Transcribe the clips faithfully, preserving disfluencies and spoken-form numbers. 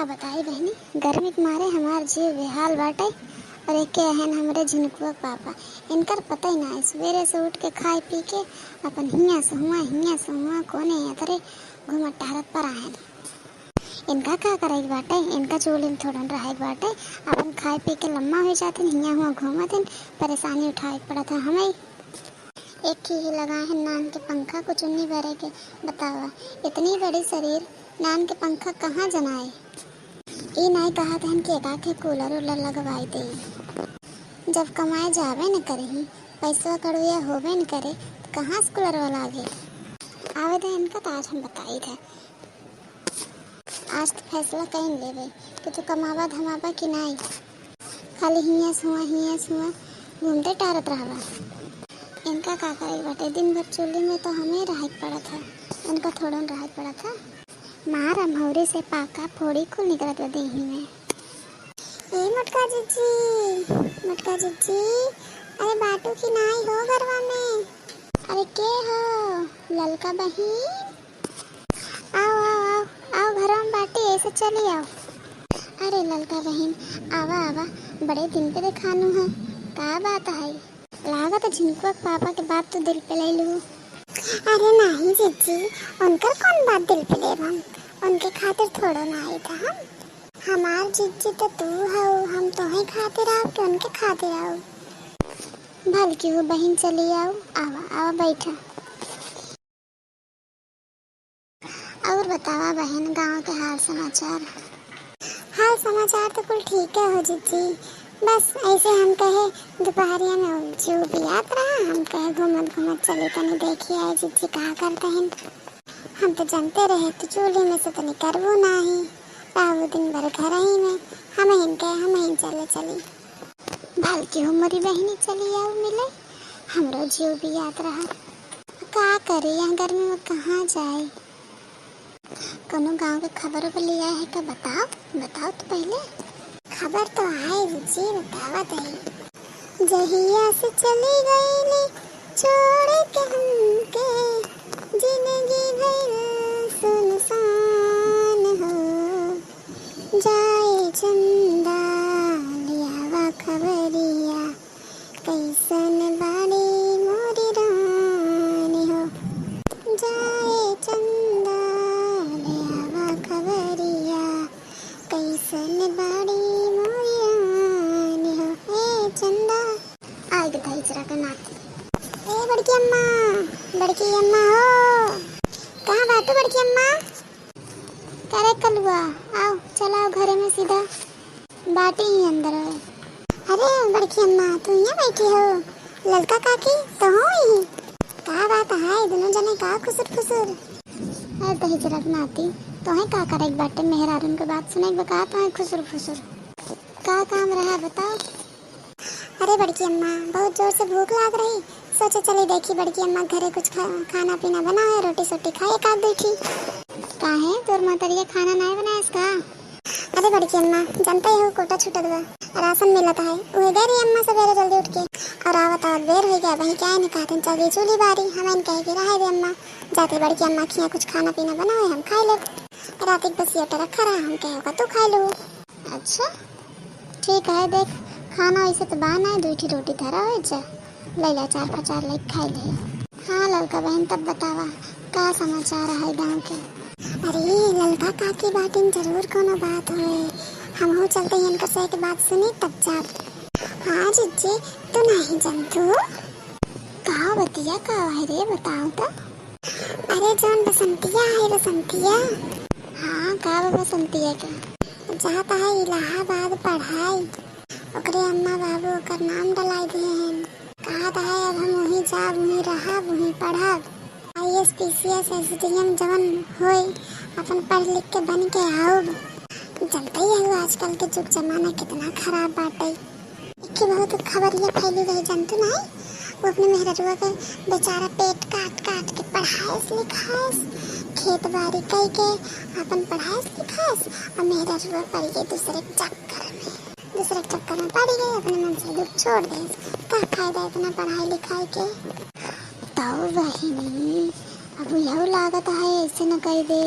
बताई बहिनी, गर्मी के मारे हमार जीव बेहाल बाटे। और एके अहन हमरे झिनकुआ के पापा, इनकर पता ही ना है। सवेरे से उठ के खाए पी के अपन हियाँ से हुआँ, हियाँ से हुआँ, कोने अतरे घूमत टहरत पर आए। इनका का करे के बाटे, इनका चूल्ही में थोड़न रहे के बाटे। अपन खाए पी के लम्मा हो जाते, हियाँ हुआँ घूमत हैं, परेशानी उठाए के पड़त है हमें। एक ही लगा है नान के पंखा को चुन्नी भरे के। बतावा, इतनी बड़ी शरीर, नान के पंखा कहाँ जनाए? ई नाई कहत हन कि एका के कूलर उलर लगवाई दे। जब कमाए जाबे न करही, पैसवा कड़ुआ होबे न करे, तो कहाँ से कूलरवा लागे? आवे दे इनका, तो आज हम बताई थे। आज तो फैसला कइन लेबे कि तू कमावा धमावा कि नाई। खाली हियाँ से हुआँ, हियाँ से हुआँ घूमते टारत रहबा। इनका का करे के बाटे, दिन भर चूल्ही में तो हमें रहे के पड़त है, इनका थोड़न रहे के पड़त है। मार अमहौरी से पाका फोड़ी कुल निकलत बा देही में। ए मोटका जिज्जी, मोटका जिज्जी, अरे बाटू की नाई हो घरवा में? अरे के हो, ललका बहिन? आओ, आओ, आओ, आओ, घरवा में बाटी, ऐसे चली आओ। अरे ललका बहिन, आवा, आवा, बड़े दिन पे देखानू है, का बात है? लागत झिनकुआ के पापा के बात तो दिल पे ले लू। अरे नाही जिज्जी, उनकर कौन बात दिल पे लेब हम? उनके खातिर थोड़ो ना आई था हम। हमार जिज्जी तो तू हऊ, हम तोहे खातिर आओ कि उनके खातिर आओ? भलकी हो बहिन, चली आओ, आवा, आवा, बैठा। और बतावा बहन, गाँव के हाल समाचार? हाल समाचार तो कुल ठीक है हो जिज्जी, बस ऐसे हम कहे दोपहरिया में जीव बियात रहा, हम कहे घूमत घूमत चली तनी देखी आए जिज्जी का करते हैं। हम तो जानते रहे तू चूल्ही में से तनी करबो नाही, रहबो दिन भर घर ही में, हम ही कहे हम ही चले चली। भलकी हो मोरी बहिनी, चली आओ मिले, हमरो जीव बियात रहा। का करी, यहाँ गर्मी में कहाँ जाए? कोनो गाँव के खबर उबर लिया है का? बताओ, बताओ तो पहले। खबर तो आए जी, बतावत है। जहिया से चली गईली छोड़ के हमके, जिंदगी भइल सुनसान हो। जाए चंदा, लियावा खबरिया, कैसन बाड़ी मोरी रानी हो। जाए चंदा, लियावा खबरिया, कैसन बाड़ी मोरी रानी हो। ए चंदा। आइ गे दहिजरा के नाती। ए बड़की अम्मा, बड़की अम्मा हो, कहाँ बाटू बड़की अम्मा? करे कलुआ, आओ, चला आओ घरे में सीधा, बाटी ही अंदर है। अरे बड़की अम्मा, तू यहाँ बैठी हो? ललका काकी तो हो ही। का बात है, दोनों जने का खुसुर फुसुर? अरे दहिजरा के नाती, तोहे का करे के बाटे, मेहरारून के बात सुने के बा का तोहे खुसुर फुसुर? का काम रहा बताओ? अरे बड़की अम्मा, बहुत जोर से भूख लाग रही, सोचे चली देखी बड़की अम्मा घरे कुछ खा-, खाना पीना बना है, रोटी सोटी खाए एक आध दुई ठी। काहे, तोर महतरिया खाना नाय बनाएस का? अरे बड़की अम्मा, जानते ही हो कोटा छूटत बा, राशन मिलत है, उहे गए रही अम्मा सवेरे जल्दी उठ के, और आवत आवत बेर हो गया, वही क्या नहीं कहते चल गई चूल्ही बारी, हम इन कहे कि रहे दे अम्मा, जाते बड़की अम्मा खिया कुछ खाना पीना बनाए, हम खाए ले। रात एक बस ये रखा रहा, हम कहे होगा तू खाए लो। अच्छा, ठीक है, देख, खाना वैसे तो बा ना, दुई ठी रोटी धरा है, जा, ले ला, चार फचार ले खाए ले। हाँ ललका बहन, तब बतावा, का समाचार है गाँव के? अरे, ललका काकी बाटिन, जरूर कोनो बात होए, हमहू चलते ही इनकर से एक बात सुनी, तब जाब। हाँ जिज्जी, तू नहीं जानतू? का बतिया का है रे, बताओ तो। अरे जौन बसंतिया है, बसंतिया। हाँ, का बा बसंतिया के? जात है इलाहाबाद पढ़ाई, ओकरे अम्मा बाबू ओकर नाम डलाई दिए हैं। कहत है अब हम वहीं जाब, वहीं रहब, वहीं पढ़ब, I A S, P C S, S D M जवन होई, अपन पढ़ लिख के बन के आउब। जानते ही हो आजकल के जुग जमाना कितना खराब बाटे। एक बहुत खबरिया फैली रही, जानतू नाई? वो अपने मेहररुआ के बेचारा पेट काट काट के पढ़ाएस लिखाएस, खेत बाड़ी कई के अपन पढ़ाएस लिखाएस, और मेहररुआ पड़ गई दूसरे के चक्कर में, दूसरे के चक्कर में पड़ गई, अपने मन से दुख छोड़ दे। का फायदा इतना पढ़ाई लिखाई के? तो बहिनी, अब यह लागत है ऐसे न कह दे।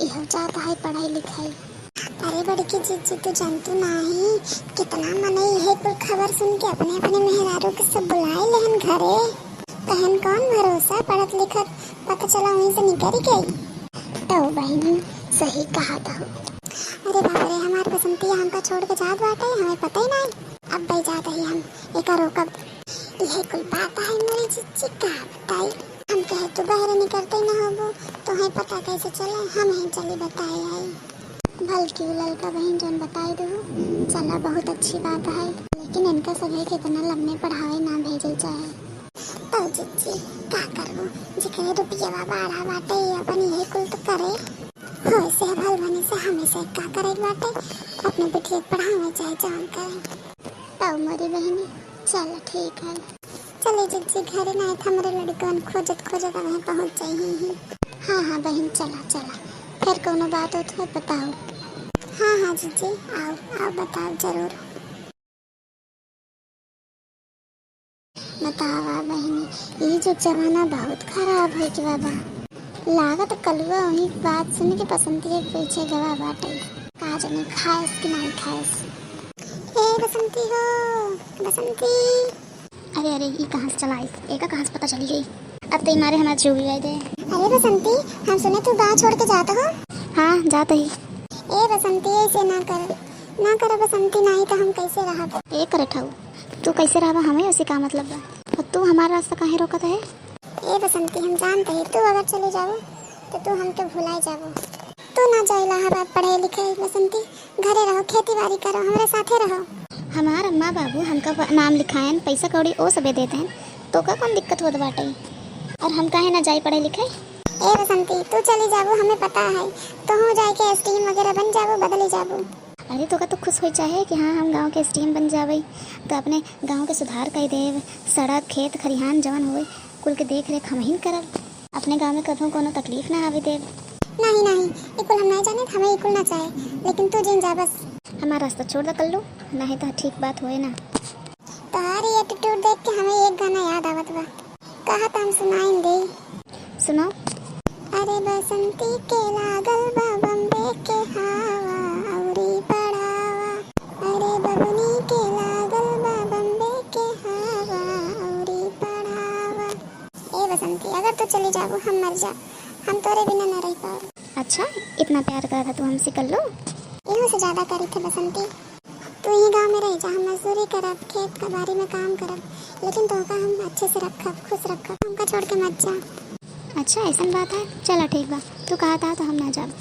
इहो जात है पढ़ाई लिखाई। अरे बड़की जिज्जी, तू जानतू नाही, कितना मनई है कुल खबर सुन के अपने अपने मेहरारू के सब बुलाए लेहन घरे। कहन कौन भरोसा, पढ़त लिखत पता चला वहीं से निकल गई। तो बहिनी, सही कहा तो। अरे बाप रे, हमार बसंती हमका छोड़ के जात बाटे, हमें पता ही नाही। अब भाई जात ही हम एका रोकब। यह कुल बात है मोरी जिज्जी, का बताई। हम कहे तू बहरे निकलते ही ना होबो, तो है पता कैसे चले, हम ही चली बताए आई। भलकी उ ललका बहिन जौन बताई दू, चला बहुत अच्छी बात है, लेकिन इनका सभे के इतना लम्बे पढ़ावे ना भेजे चाहे। तो जिज्जी, का करबो, जेकरे रुपया बाड़ा बाटे, अपन यही कुल तो करे। हो से भल बने से हमें से का करे बाटे, अपने बिटिया के पढ़ावे चाहे जौन करे। तो मोरी बहिनी, चल ठीक है। चले जिज्जी घरे, ना तो हमरे लड़कन खोजत खोजत अब पहुँच जाई ही। हाँ हाँ बहिन, चला चला, फिर कोनो बात हो तो बताओ। हाँ हाँ जिज्जी, आओ आओ, बताओ जरूर। बतावा बहिनी, ये जो जमाना बहुत खराब हो गया बा। लागत कलुआ वही बात सुन के बसंती के पीछे गवा बाटे। का जाने खाएस कि नहीं खाएस। ए बसंती हो, बसंती। अरे अरे, ई कहाँ से चला आई? एका कहाँ से पता चली गई? अब तो ई मारे हमार जीव भी दे। अरे बसंती, हम सुने तू गाँव छोड़ के जात हो। हाँ, जात ही। ए बसंती, ऐसे ना कर, ना कर बसंती, नाही तो हम कैसे रहब? ए करे ठाऊ, तू कैसे रहबा, हमें उसे का मतलब बा? और तू हमारा रास्ता काहे रोकत है? ए बसंती, हम जानते ही तू अगर चले जाबो तो तू हमके भुलाए जाबो। तू ना जा इलाहाबाद पढ़े लिखे बसंती, घरे रहो, खेती बाड़ी करो, हमरे साथे रहो। हमार अम्मा बाबू हमका प-, नाम लिखायन, पैसा कौड़ी ओ सबे देते हैं, तो का कौन दिक्कत होत बाटे? और हम काहे ना जाई पढ़े लिखे? ए बसंती, तू चली जाबो, हमें पता है, तो हो जाए के एसडीएम वगैरह बन जाबो, बदली जाबो। अरे तो का तू खुश हो चाहे कि हाँ हम गाँव के एसडीएम बन जाबे, तो अपने गाँव के सुधार कर देब, सड़क, खेत, खरिहान जवन होए, कुल के देख रेख हम ही करब। अपने गाँव में कभू कोनो तकलीफ ना आवे देब। नहीं नहीं, ई कुल हम नहीं जाने, हमें ई कुल ना चाहे, लेकिन तू जिन जा बस। हमार रास्ता छोड़ द कल्लू, नहीं तो ठीक बात होए ना। तोहार ई एटीट्यूड देख के हमें एक गाना याद आवत बा, कहत हम सुनाइन दे। सुनाओ। अरे बसंती के लागल बा बम्बे के हवा औरी पढ़ावा। अरे बबुनी के लागल बा बम्बे के हवा औरी पढ़ावा। ए बसंती, अगर तू चली जाबू, हम मर जाब, हम तोरे बिना न रह पाओ। अच्छा, इतना प्यार करत है तू हमसे कल्लू? इहो से ज्यादा करी थे बसंती। तू ही गाँव में रह जा, हम मजदूरी करब, खेत का बारी में काम करब, लेकिन तोहका हम अच्छे से रखब, खुश रखब, हमका छोड़ के मत जा। अच्छा, ऐसन बात है, चला ठीक बा, तू कहत हा तो हम ना जाब।